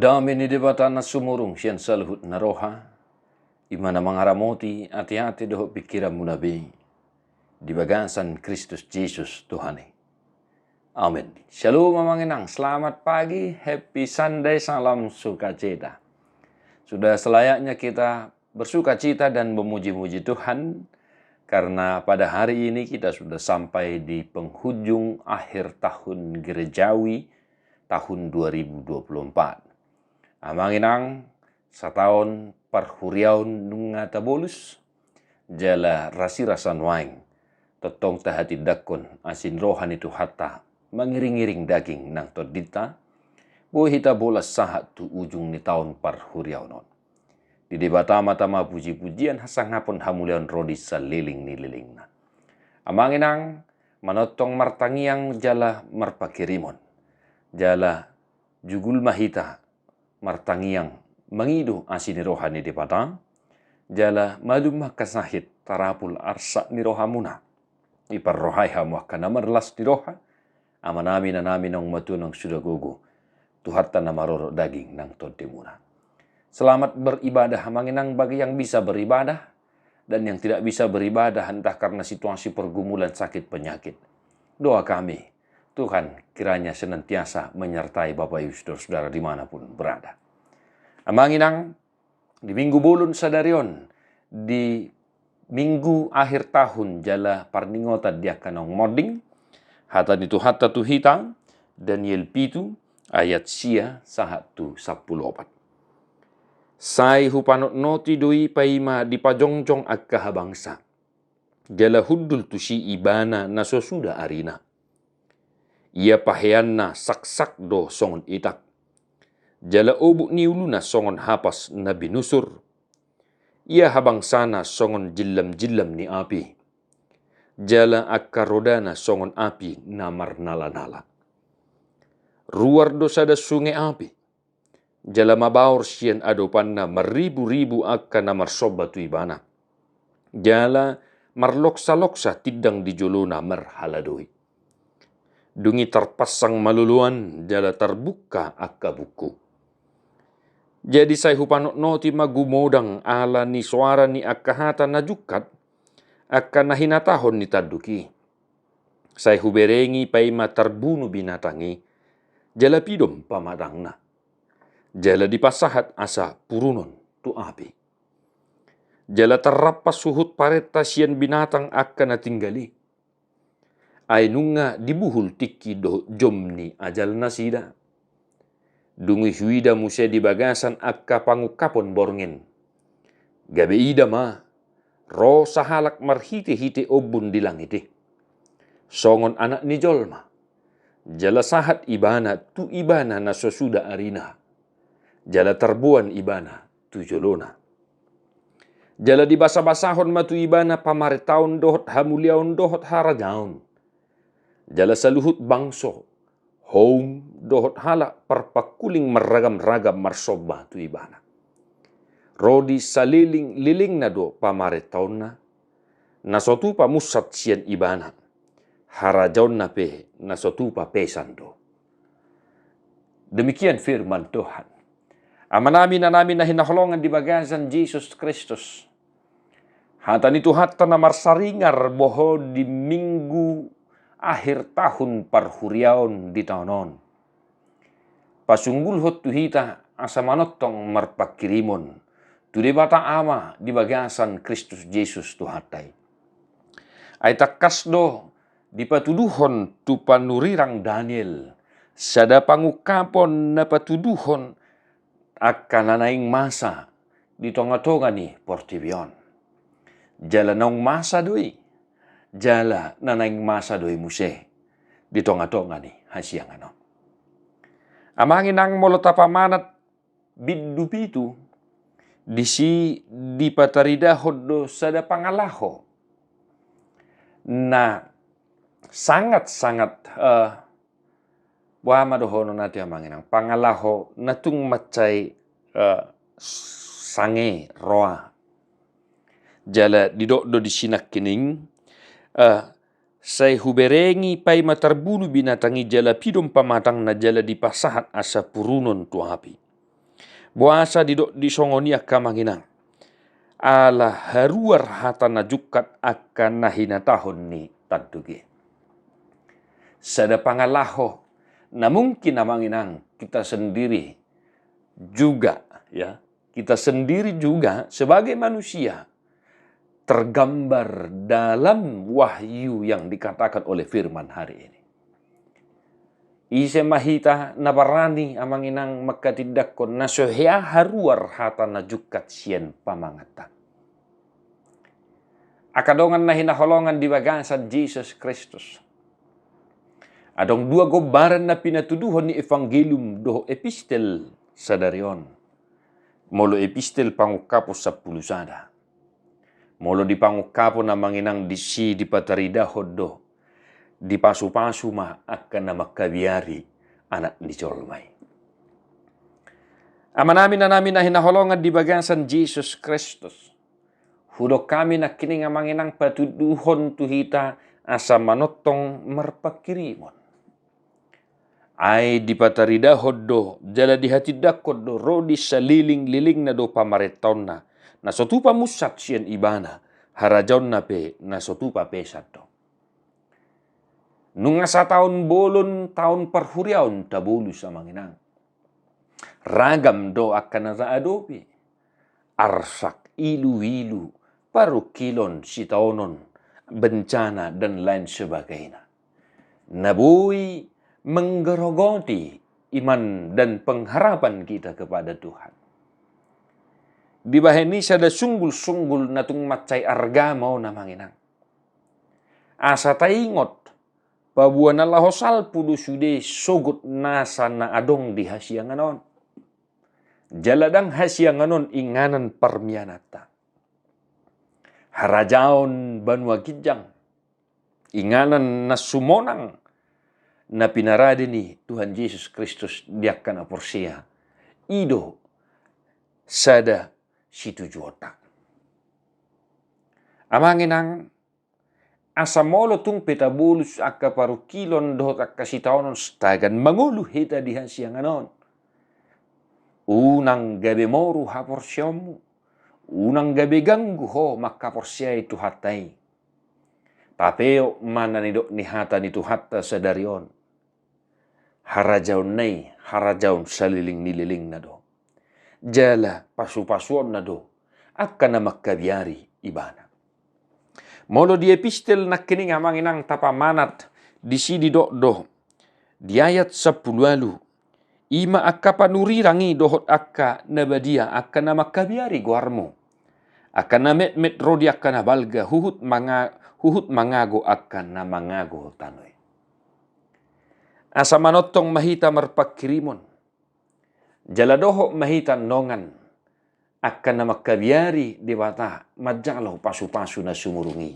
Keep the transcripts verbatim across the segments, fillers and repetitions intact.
Dame ni Debata na sumurung sian saluhut na roha, i ma na mangaramoti ateate dohot pingkiranmuna be di bagasan Kristus Jesus Tuhan i. Amin. Shalom amang inang, selamat pagi, happy Sunday, salam sukacita. Sudah selayaknya kita bersukacita dan memuji-muji Tuhan, karena pada hari ini kita sudah sampai di penghujung akhir tahun gerejawi tahun dua ribu dua puluh empat. Amang inang, sataon parhuriaon nunga tabolus, jala rasirasa nuaeng tongtong tahatindangkon asi ni roha ni Tuhanta mangiring-iring daging nang tondinta, boi hita bolas sahat tu ujung ni taon parhuriaon on. Di Debata ma tama puji-pujian, hasangapon, hamuliaon ro di saleleng ni lelengna. Amang inang, manongtong martangiang jala marpanghirimon, jala jugul ma hita martangiang mangido asi ni roha ni Debata, jala malum ma angka sahit tarapul arsak ni rohamuna. Iparrohai hamu angka na marlas ni roha, amanami, inanami, naung matua, naung suda gogo, Tuhanta na marorot daging nang tondimuna. Selamat beribadah amang inang bagi yang bisa beribadah, dan yang tidak bisa beribadah entah karena situasi pergumulan sakit penyakit. Doa kami, Tuhan kiranya senantiasa menyertai Bapak Ibu Saudara-saudara dimanapun berada. Amang inang, di minggu bolon sadari on, di minggu akhir tahun jala parningotan di angka naung monding, hata ni Tuhanta tu hita, Daniel pitu ayat sia sahat tu sampulu opat. Sai hupanotnoti do i paima dipajongjong angka habangsa, jala hundul tusi ibana na so suda arina. Ia paheanna saksak do songon itak, jala obuk ni uluna songon hapas na binusur. Ia habangsana songon jillam-jillam ni api, jala angka rodana songon api na marnala-nala. Ruar do sada sunge api, jala mabaor sian adopanna marribu-ribu angka na marsomba tu ibana. Jala marloksa-loksa tindang di jolona marhaladoi. Dung i tarpansang maloloan jala tarbungka angka bungku. Jadi sai hupanotnoti ma gumodang ala ni soara ni angka hata na jungkat, angka na hinatahon ni tanduk i. Sai huberengi paima tarbunu binatang i, jala pidom pamatangna, jala dipasahat asa purunon tu api. Jala tarrampas huhut parenta sian binatang angka na tinggal i. Ai nunga dibuhul tingki dohot jom ni ajal nasida. Dung i huida muse di bagasan angka pangungkapon borngin. Gabe ida ma, ro sahalak marhite-hite ombun di langit i, songon anak ni jolma. Jala sahat ibana tu ibana na so suda arina. Jala tarboan ibana tu jolona. Jala dibasa-basahon ma tu ibana pamarentaon dohot hamuliaon dohot harajaon. Jala saluhut bangso, houm dohot halak parpangkuling marragam-ragam marsomba tu ibana. Ro di saleleng-lelengna do pamarentaonna, na so tupa munsat sian ibana. Harajaonna pe na so tupa pesan do. Demikian firman Tuhan. Amanami, inanami na hinaholongan di bagasan Jesus Kristus. Hata ni Tuhanta na marsaringar boho di minggu akhir tahun parhuriaon di taon on. Pasunggulhon tu hita asa manongtong marpanghirimon tu Debata Ama di bagasan Kristus Jesus Tuhanta i. Ai tangkas do dipatuduhon tu panurirang Daniel sada pangungkapon na patuduhon angka na naeng masa di tonga-tonga ni portibi on. Jala naung masa do i, jala na naeng masa do i muse di tonga-tonga ni hasiangan on. Amang inang, molo tapamanat bindu pitu, disi dipataridahon do sada pangalaho na sangat-sangat, eh, boha ma dohonon ate amang inang, pangalaho na tung mansai, eh, sange roha. Jala didok do disi nangkining, eh, sai huberengi paima tarbunu binatang i jala pidom pamatangna jala dipasahat asa purunon tu api. Boasa didok di songon i angka amang inang? Ala haruar hata na jungkat angka na hinatahon ni tanduk i. Sada pangalaho na mungkin amang inang kita sendiri juga, ya, kita sendiri juga sebagai manusia tergambar dalam wahyu yang dikatakan oleh firman hari ini. Ise ma hita na barani amang inang mangkatindangkon na so hea haruar hata na jungkat sian pamanganta? Angka dongan na hinaholongan di bagasan Jesus Kristus, adong dua gombaran na pinatuduhon ni evangelium dohot epistel sadari on. Molo epistel Pangungkapon sampulu sada. Molo di Pangungkapon amang inang disi dipataridahon do, dipasupasu ma angka na mangkabiari Anak ni jolma i. Amanami, inanami na hinaholongan di bagasan Jesus Kristus, hudok hami nangkining amang inang patuduhon tu hita asa manongtong marpangkirimon. Ai dipataridahon do jala dihatindangkon do ro di salilinglilingna do pamarentaonna, na so tupa munsat sian ibana, harajaonna pe na so tupa pesan do. Nunga sataon bolon taon parhuriaon tabolus amang inang. Ragam do angka na taadopi. Arsak, iluilu, parungkilon, sitaonon, bencana dan lain sebagainya. Na boi menggerogoti iman dan pengharapan kita kepada Tuhan. Dibahen i sada sunggulsunggul na tung mansai arga ma on amang inang. Asa taingot paboa na laho salpu do sude sogot nasa na adong di hasiangan on. Jala ndang hasiangan on inganan parmiananta. Harajaon banua ginjang, inganan na sumonang na pinarade ni Tuhan Jesus Kristus di angka na porsea, i do sada situjuonta. Amang inang, asa molo tung pe tabolus angka parungkilon dohot angka sitaonon, tagan mangolu hita di hasiangan on. Unang gabe moru haporseaonmu, unang gabe ganggu ho mangkaporseai Tuhanta i. Tapeop ma na nidok ni hata ni Tuhanta sadari on. Harajaonna i harajaon saliling ni lilingna do. Jala pasupasuonna do angka na mangkabiari ibana. Molo di epistel nangkining amang inang tapamanat, disi didok do di ayat sampulu ualu, i ma angka panurirang i dohot angka na badia, angka na mangkabiari goarmu, angka na metmet ro di angka na balga, huhut manga-, huhut mangago angka na mangago tano i. Asa manongtong ma hita marpangkirimon, jala dohot ma hita nongan angka na mangkabiari Debata manjalo pasupasu na sumurung i,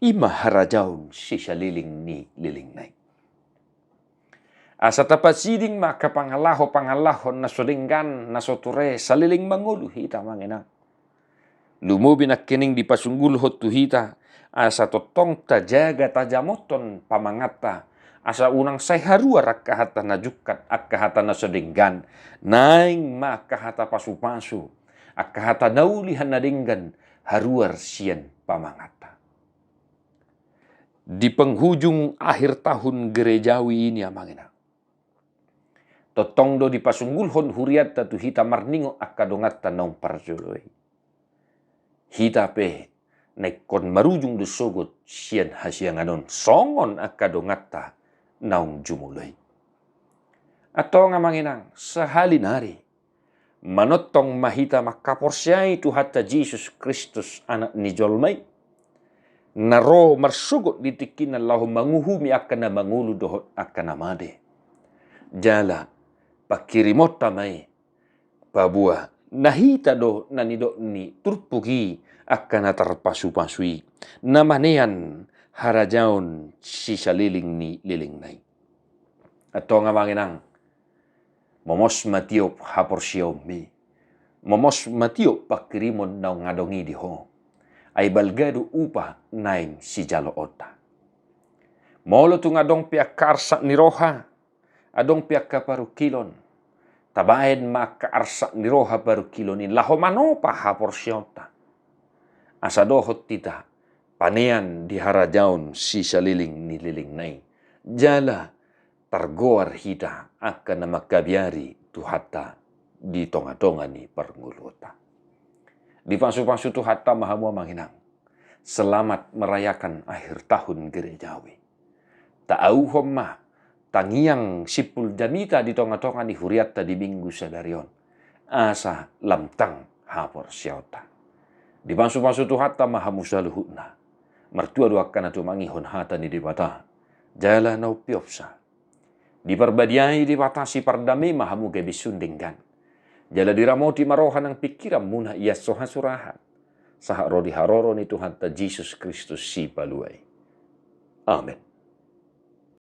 i ma harajaon sisaliling ni lilingna i. Asa tapasiding ma angka pangalaho-pangalaho na so denggan, na so ture, saliling mangolu hita amang inang. Lumobi nangkining dipasunggulhon tu hita, asa tongtong tajaga tajamothon pamanganta, asa unang sai haruar angka hata na jungkat, angka hata na so denggan, naeng ma angka hata pasupasu, angka hata na uli, hata na denggan, haruar sian pamanganta. Di penghujung akhir tahun gerejawi ini amang inang, tongtong do dipasunggulhon hurianta tu hita marningot angka donganta naung parjolo i. Hita pe na ingkon marujung do sogot sian hasiangan on songon angka donganta naung jumolo i. Antong amang inang, sahali nari manongtong ma hita mangkaporseai Tuhanta Jesus Kristus, Anak ni jolma i, na ro marsogot di tingkina laho manguhumi angka na mangolu dohot angka na mate. Jala pangkirimonta ma i, paboa na hita do na nidok ni turpuk i angka na tarpasupasu i, na manean harajaon sisaliling ni lilingna i. Antong amang inang, momos ma tiop haporseaonmi, momos ma tiop pangkirimon naung adong i di ho. Ai balga do upa naeng sijaloonta. Molo tung adong pe angka arsak ni roha, adong pe angka parungkilon, tabaen ma angka arsak ni roha parungkilon i laho manopa haporseaonta. Asa dohot hita panean di harajaon sisaleleng ni lelengna i. Jala targoar hita angka na mangkabiari Tuhanta di tonga-tonga ni parngoluonta. Dipasu-pasu Tuhanta ma hamu amang inang. Selamat merayakan akhir tahun gerejawi. Taauhon ma tangiang simpul jamita di tonga-tonga ni hurianta di Minggu sadari on. Asa lam tang haporseaonta. Dipasu-pasu Tuhanta ma hamu saluhutna. Martua do angka na tumangihon hata ni Debata. Jala na umpeopsa. Diparbadiai Debata sipardame ma hamu gabe sun denggan. Jala diramoti ma roha nang pingkiranmuna, ia so hasurahan. Sahat ro di haroro ni Tuhanta Jesus Kristus Sipalua i. Amen.